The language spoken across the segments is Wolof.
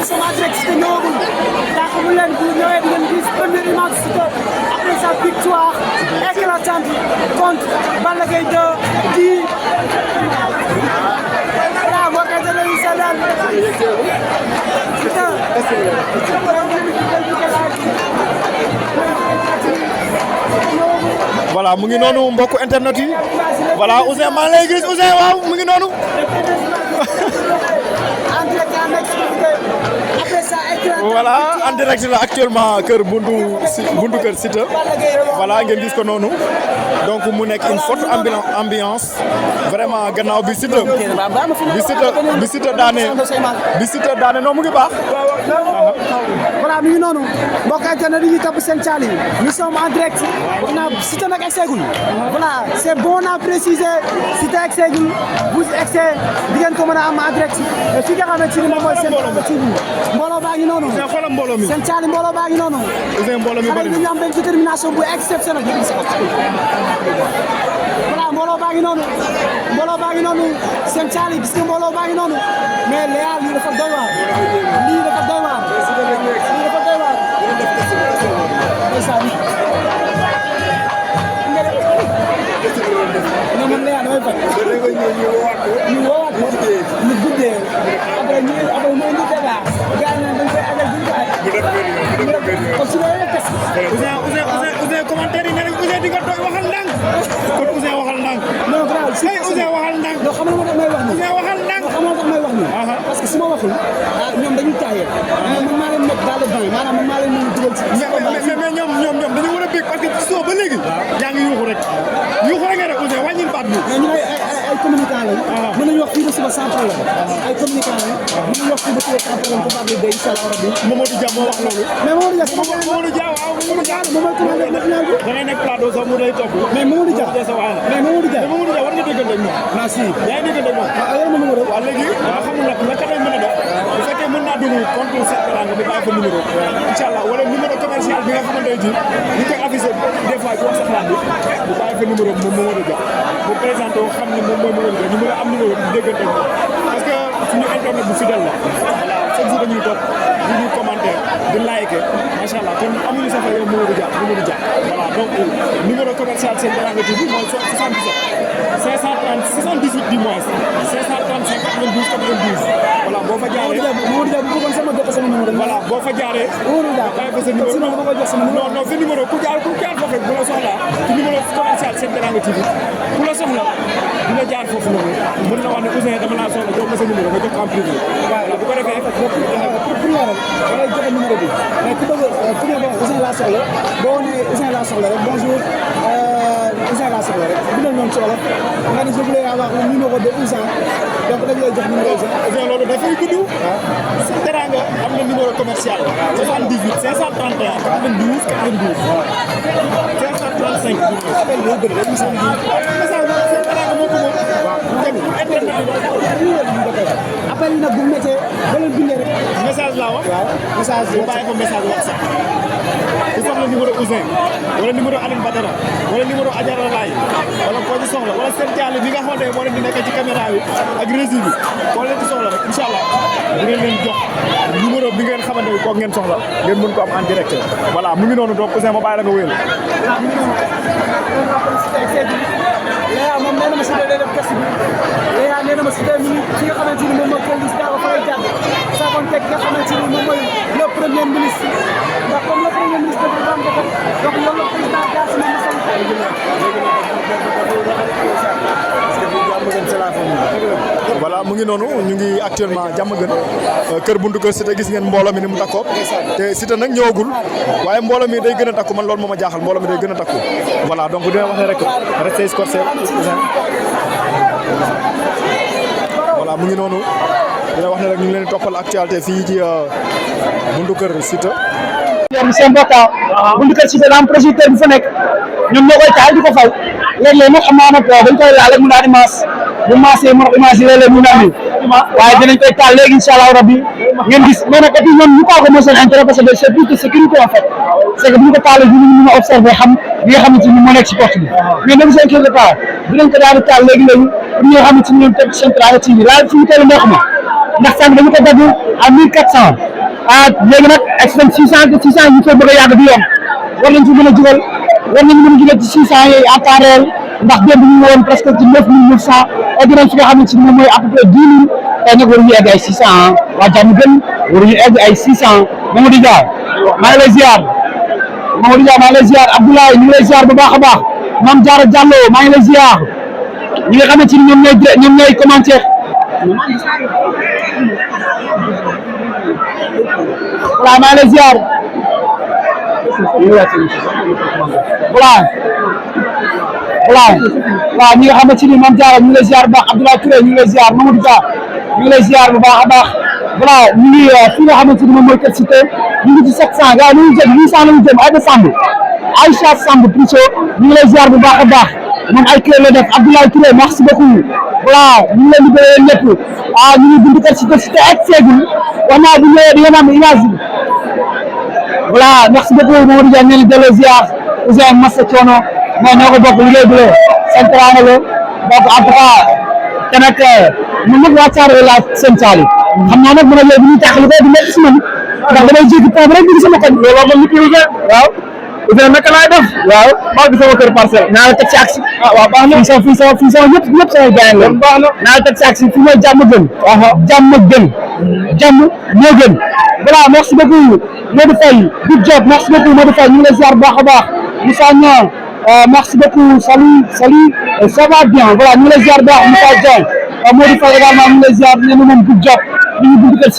sama direct Siteu ñëwagul daa xamul leen bu ñëwee di ngeen gis première image Siteu après sa victoire éclatante contre Balla Gaye 2 di voilà moo koy jëlee incha allah voilà mu ngi noonu mbokku internet yi voilà Ouzin maa ngi lay gis Ouzin waaw mu ngi noonu. voilà en direct la actuellement kër buntu kër Siteu voilà ngeen gis ko noonu donc mu nekk une forte ambiance vraiment gannaaw bi Siteu daane non mu ngi baax. voilà mi ngi noonu mbokk internet yi topp seen caali nous sommes en direct na Siteu nag egseegul voilà c'est bon à préciser Siteu egseegul bu egsee di ngeen ko mën a am en direct fi nga xamante ni moom mooy seen mbooloo baa ngi noonu seen caali mbooloo baa ngi noonu xale yi ñu am benn détermination bu exceptionnelle voilà mbooloo baa ngi noonu seen caali gis nga mbooloo baa ngi noonu mais Léa lii dafa doy waar non man Léa damay fay ñu woowaat ko ñu guddee après ñu débat gars yi dañ koy agal duñ ko ay kon su loolu test Ouzin commentaire yi ne rek Ouzin di nga doy waxal ndànk kon Ouzin waxal ndànk non grave si Ouzin waxal ndànk non xam nga moo tax may wax ni Ouzin waxal ndànk xam nga moo tax may wax ni parce que su ma waxul ñoom dañuy taayee man maa leen mettre dans le bain maanaam man maa leen mën a dugal ci mais ñoom dañu war a bég parce que soo ba léegi yaa ngi yuuxu rek nga rek Ouzin wàññil baat bi mais ñu ay communicants lañ mën nañu wax fii ba suba sans problème ay communicants lañ mën nañu wax fii ba suba sans problème ko parler de incha allah rabbi Mamadou Dia moo wax loolu mais Mamadou Dia Mamadou Dia waaw Mamadou Dia moom mooy commandeur national bi da ngay nekk plateau sax mu lay topp mais Mamadou Dia mais Mamadou Dia war nga déggante ak moom merci yaa ngi déggante ak moom waaw yor ma numéro waaw léegi waaw xamul nag la katay mën a def bu fekkee mën naa dugg compte Sectoranga bi bàyyi fa numéro incha allah wala numéro commercial bi nga xamante ne ji ñu koy affiché des fois ci wax sa xalaat bi bu bàyyi fa numéro moom Mamadou Dia bu présenté wu xam ne moom mooy Mamadou Dia ñu mën a am numéro di déggante ak moom parce que suñu internet bu fidèle la voilà chaque jour dañuy topp di ñu commentaire di liker macha allah kon amuñu sa fa yow Mamadou Dia voilà donc numéro commercial Sectoranga TV mooy 77 530 78 du moins 535 92 92 voilà boo fa jaaree Mamadou Dia bu bëggoon sama jox sama numéro voilà boo fa jaaree Mamadou Dia bàyyi fa sa numéro sinon dama koy jox sama numéro non sa numéro ku jaar foofu bu la soxla ci numéro commercial Sectoranga TV ku la soxla dina jaar foofu noonu mën na wax ne Ouzin dama laa soxla jox ma sa numéro nga jox ko en privé voilà bu ko defee pour leeral da ngay joxe numéro bi mais ku bëgg ku ne bon Ouzin laa soxla boo nee Ouzin laa soxla rek bonjour Ouzin laa soxla rek bindal noonu ci wolof nga ne je voulais avoir le numéro de Ouzin donc dañ lay jox numéro Ouzin loolu dafay gudd Sectoranga am na numéro commercial 78 531 92 92 535 appel boo bëri rek message Sectoranga moo ko moom appel yi nag bu méttee ba leen bindee rek message laa wax message bu bàyyi ko message WhatsApp ku soxla numéro Ouzin wala numéro Aline Badara wala numéro Adjara Laye wala koo ci soxla wala seen jaale bi nga xamante ne moo leen di nekk ci caméra bi ak régie bi koo leen ci soxla rek incha allah dinañ leen jox numéro bi ngeen xamante ne kooku ngeen soxla ngeen mën ko am en direct voilà mu ngi noonu donc Ouzin ma bàyyi la nga wéyal. Léa moom nee na ma Siteu day def test bi Léa nee na ma Siteu mi fi nga xamante ni moom mooy police daal fa lay jàpp saa ko teg nga xamante ni moom mooy le premier ministre ndax comme le premier ministre dafa daan ko donc loolu la président jaar si moom voilà mu ngi noonu ñu ngi actuellement Diamaguène kër buntu kër Siteu gis ngeen mbooloo mi ni mu takkoo te Siteu nag ñëwagul waaye mbooloo mi day gën a takku man loolu moo ma jaaxal mbooloo mi day gën a takku voilà donc dina wax ne rek restez scotché voilà mu ngi noonu dina wax ne rek ñu ngi leen di toppal actualité fii ci buntu kër Siteu. c'est important buntu kër Siteu la am projecteur bi fa nekk ñoom ñoo koy taal di ko fay léeg-léeg nag xam naa nag dañ koy laal rek mu daal di maas bu maasee mën image yi léeg-léeg mu naan waaye dinañ koy taal léegi incha allah rabbi ngeen gis mais nag et puis ñoom ñu taal ko mooy seen intérêt parce que c'est plus de sécurité en fait c'est que bu ñu ko taalee ñu mën a observer xam li nga xamante ni moo nekk ci porte bi mais ne vous inquiétez pas dinañ ko daal di taal léegi-léegi ñi nga xamante ni ñoom teg Sen Teranga TV laaj fi mu toll neex ma ndax sànq dañu ko dagg à 1400 léegi nag ak 600 ñu koy bëgg a yàgg di yomb war nañ ci mën a jugal war nañu mën a jugal ci 600 yooyu à temps réel ndax démb ñu woon presque ci 9900 egg nañ fi nga xamante ni moom mooy à peu près 10 000 tey nag waruñu egg ay 600 waa jàmm gën waruñu egg ay 600 Mamadou Dia maa ngi lay ziar Mamadou Dia maa ngi lay ziar Abdoulaye ñu ngi lay ziar bu baax a baax Mame Diarra Diallo maa ngi lay ziar ñi nga xamante ni ñoom ñooy commentaire voilà maa ngi lay ziar voilà ñi nga xamante ni Mame Diarra ñu ngi lay ziar bu baax Abdoulaye Touré ñu ngi lay ziar Mamadou Dia ñu ngi lay ziar bu baax a baax voilà ñu ngi fi nga xamante ni moom mooy Kër Cité ñu ngi ci 700 gars ñu ngi jëm 800 la ñu jëm Aïda Samb Aïcha Samb plutôt ñu ngi lay ziar bu baax a baax moom ay kër la def Abdoulaye Touré merci beaucoup voilà ñu ngi leen di bëggee lépp ñu ngi bind Kër Cité ak Ségul wax naa bu ñëwee di ngeen am image bi voilà merci beaucoup Mamadou Dia ñu ngi delloo ziar Ousseyn Massa Thiono mais ñoo ko bokk liggéey bi la Sen Teranga la donc en tout cas te nag ñun nag waa Thiaroye la Sen Thiali xam naa nag mën a yow bu ñuy taxali ko di nekk si man ndax damay jéggi pont rek di sama koñ loolu wax nga nit yi waaw Ousseyn naka laay def waaw maa ngi sama kër parcelle naa la teg si aksi waaw baax na fii sama ñëpp sama gaay la baax na naa la teg si aksi fii mooy jàmm gën jàmm moo gën voilà merci beaucoup Modou Faye Big Job merci beaucoup Modou Faye ñu ngi lay ziar bu baax a baax Moussa Niang merci beaucoup salut ça va bien voilà ñu ngi lay ziar bu baax Moussa Dieng Modou Faye également ñu ngi lay ziar nee na moom Big Job ñu ngi bind Kër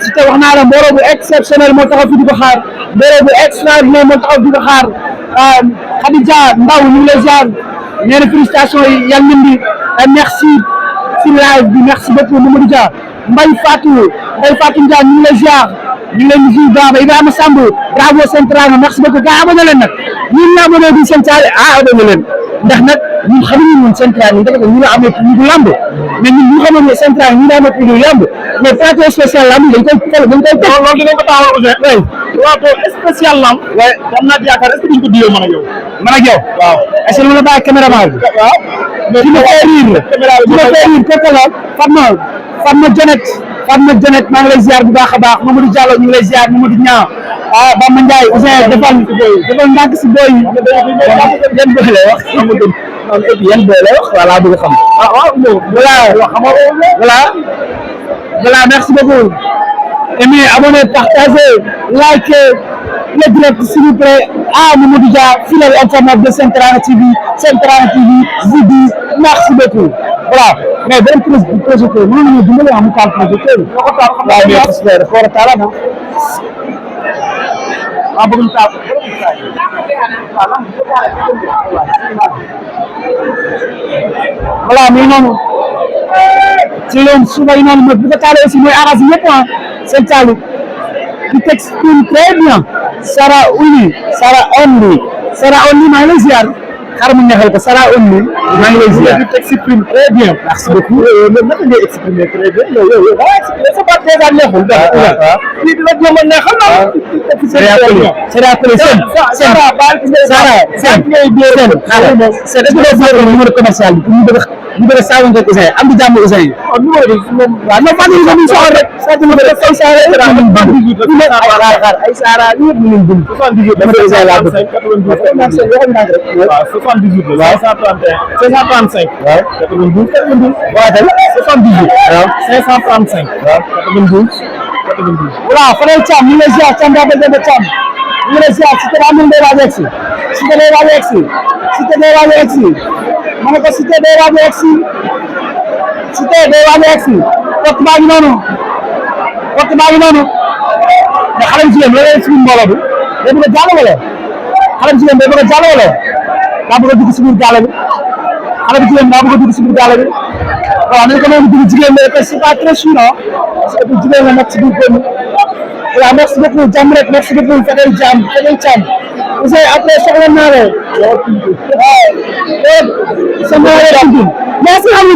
Cité wax naa la mbooloo bu exceptionnel moo taxaw fi di ko xaar mbooloo bu extraordinaire moo taxaw di ko xaar Khadija Ndaw ñu ngi lay ziar nee na félicitations yi yal nañ di merci ci live bi merci beaucoup Mamadou Dia Mbaye Fatou Ndiaye ñu ngi lay ziar ñu ngi leen di ziar ba Ibrahima Samb bravo Sen Teranga merci beaucoup gars abonné leen nag ñun ñu abonné di Sen Thiali abonné leen ndax nag ñun xamuñu woon Sen Teranga ñu dafa ñu la amee ñu du lamb mais ñun ñu xamoon ne Sen Teranga ñu la amee ñu lamb mais plateau spécial lamb dañ koy teg loolu dinañ ko taxawal aussi plateau spécial lamb waaye am naa yaakaar est-ce que duñ ko diyoo man ak yow waaw est-ce que mën a bàyyi caméraman bi waaw mais ma fay riir kooku la Fatma Jonet maa ngi lay ziar bu baax a baax Mamadou Diallo ñu ngi lay ziar Mamadou Niang Bamba Ndiaye Ousseyn defal ndànk si booy yi yan booy lay wax yan booy lay wax voilà bëgg xam voilà merci beaucoup aimez abonnez partagez likez le direct s'il vous plaît Mamadou Dia fidèle internaute de Sen Teranga TV vous dit merci beaucoup voilà mais benn projecteur mën nañu dimbali am taal projecteur waaw mais parce que dafa war a taal bëgg taal voilà mais noonu ci leen suba yi noonu bu ko taalee aussi mooy arrangé ñëpp Sen Thiali qui t'exprime très bien Sarah Only maa ngi lay ziar xaaral ma ñaxal ko Sarah Only maa ngi lay ziar qui t'exprime très bien merci beaucoup loolu naka ngay exprimer très bien yow da ngay exprimer sa baat déjà neexul lii dina jéem a neexal Sarah numéro commercial bi ñu bëgg a saawante ak Ousseyn am di jàmm Ousseyn numéro bi moom waaw non fan yi ñu soxal rek sa numéro def ay Sarah ay Sarah ñëpp ñu leen bind 78 dama Ousseyn laa bëgg 78 waaw 535 waaw 92 waaw tam 78 waaw 535 waaw 92 voilà Fadel Thiam ñu ngi lay ziar Thiam daa bëgg a Thiam ñu ngi lay ziar Cité daa mën day waaj a egsi Cité day waaj a egsi Cité day waaj a egsi ma ne ko Cité day waaj a egsi Cité day waaj a egsi kooku baa ngi noonu mais xale bu jigéen la lay suñu mbooloo bi day bëgg a jàll wala xale bu jigéen day bëgg a jàll wala daa bëgg a dugg si biir gaale bi xale bu jigéen daa bëgg a dugg si biir gaale bi waaw nañ ko noonu dugg jigéen mais c'est pas très sûr parce que jigéen la nekk si biir góor voilà merci beaucoup jàmm rek merci beaucoup Fadel Thiam Ousseyn après soxla naa la waaw sama tudd mais si xam nga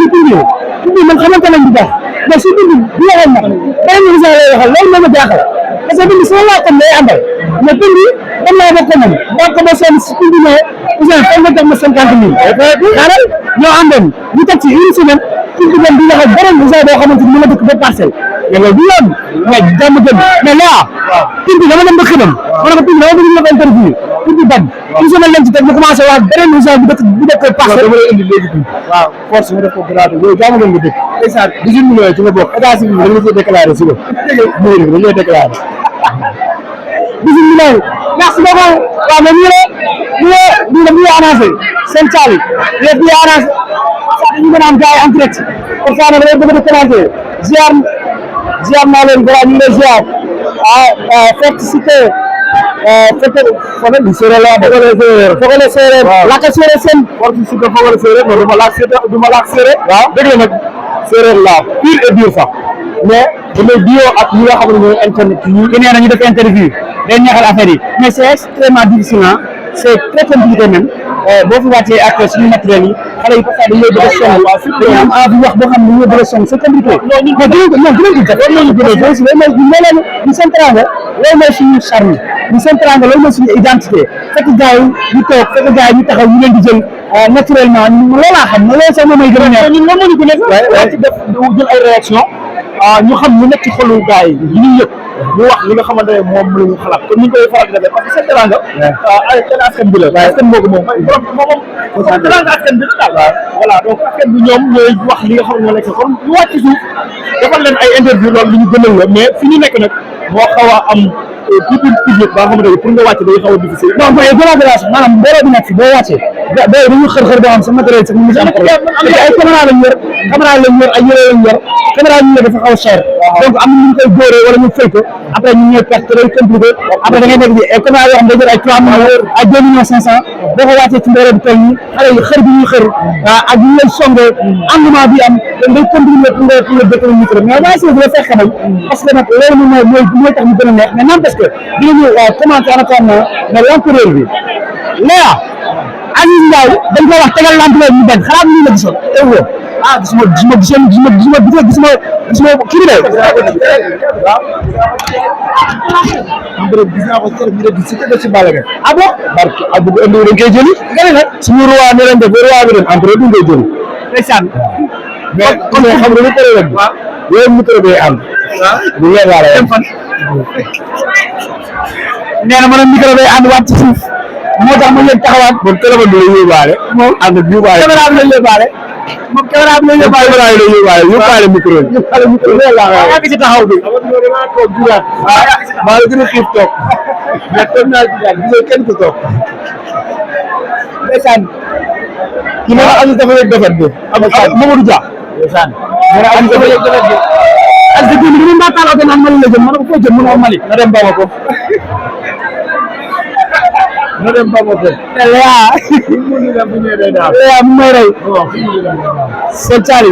tudd man xamante nañ bu baax mais si tudd bi waxoon na benn Ousseyn lay waxal loolu moo ma jaaxal parce que tudd sama laa xam lay àndal mais tudd dem naa ba ko moom donc ba seen si tudd ne Ousseyn foog nga jox ma 50 000 xaaral ñoo àndoon ñu teg ci une semaine pour que di wax ak beneen Ouzin boo xamante ni mën na dëkk ba parcelle mais loolu du yoon mais jàmm gën mais là tur bi dama dem ba xënam ma ne ko tur bi dama bëgg ñu def interview tur bi ban une semaine lañ ci teg ñu commencé wax beneen Ouzin bu dëkk parcelle dama lay indi léegi tur waaw force mu def ko grade yooyu jàmm gën nga dëkk ndeysaan 18 millions ci nga bokk état civil dañ la koy déclaré suba muy dañ lay déclaré 18 millions merci beaucoup waaw mais ñu dañuy annoncé seen caali lépp ñu annoncé sax dañu mën a am gars yi en direct pour ça nag damay bëgg a commencé ziar naa leen voilà ñu ngi lay ziar fekk si que fekk xoolal li séeréer la fogale séeréer laka séeréer seen fekk si que fogale séeréer mais du ma laak séeréer waaw dëgg la nag séeréer la pur et dur sax mais damay bio ak ñi nga xam ne ñooy internet yi ñu nee nañu def interview day neexal affaire yi mais c'est extrêmement difficile c'est très compliqué même boo fi wàccee ak suñu matériel yi xale yi parce que dañu lay bëgg a song dañu am envie wax boo xam ne dañu bëgg a song c'est compliqué mais dinañ ko def loolu ñu gën a loolu ñu seen teranga loolu mooy suñu charme ñu seen teranga loolu mooy suñu identité fekk gars yi ñu toog fekk gars yi ñu taxaw ñu leen di jël naturellement loolaa xam ne loolu sax moom mooy gën a neex ñun moom moo ñu gën a ci def jël ay réaction ñu xam lu nekk ci xolu gars yi ñuy yëg ñu wax li nga xamante ne moom la ñu xalaat kon ñu koy faral di defee parce que seen teranga ay kenn askan bi la askan moo ko moom moom teranga askan bi la daal voilà donc askan bi ñoom ñooy wax li nga xam ne moo nekk kon ñu wàcc ci suuf defal leen ay interview loolu li ñu gënal la mais fi ñu nekk nag moo xaw a am public ba nga xamante ne pour nga wàcc day xaw a difficile non mooy collaboration maanaam mbooloo bi nekk fi boo wàccee dañu xër ba am sa matériel sax mu ci am problème ay caméra lañ yor ay yére lañ yor caméra ñu ne dafa xaw a cher donc am na ñu koy góoree wala ñu fay ko après ñu ñëw perte lay compliqué après da ngay nekk di caméra yoo xam ne day jël ay 3 millions ay 2 millions 500 boo ko wàccee ci mbooloo bi toll nii xale yi xër bi ñuy xër ak ñu leen songee engouement bi am dañ day compliqué pour nga dëkkal micro mais waa si la fekk xamal parce que nag loolu mooy tax ñu gën a neex mais non parce que dinañu commenté en attendant mais l'empereur bi Léa Aziz Ndiaye dañ ko wax tegal l'empereur ñu benn xalaat ñu la gisoon ewo gisuma kii bi de gis naa ko kër bi ci tëdd ci Balla Gaye ah bon barke Abdou bu indi dañ koy jëli gën nag suñu roi ne leen def roi bi dem empereur duñ koy jëli ndeysaan mais kon xam nga lu problème bi yow micro bi am bu leen wala dem fan nee na ma ne micro bi ànd waat ci suuf moo tax ma leen taxawaat moom téléphone bi la yóbbaale moom ànd bi yóbbaale caméra bi la yóbbaale moom caméra bi la yóbbaale micro yi yaa ngi ci taxaw bi maa toog jugaat maa la gën a xiif toog mais toog naa jugaat gisoo kenn ku toog ndeysaan ki ma am dafa yëg defet bi Mamadou Dia ndeysaan am dafa yëg defet bi ak dëgg bi ni ma taal oto naan Mali la jëm ma ne ko foo jëm mu ne Mali na dem Bamako na dem Bamako Léa mu may rey seen caali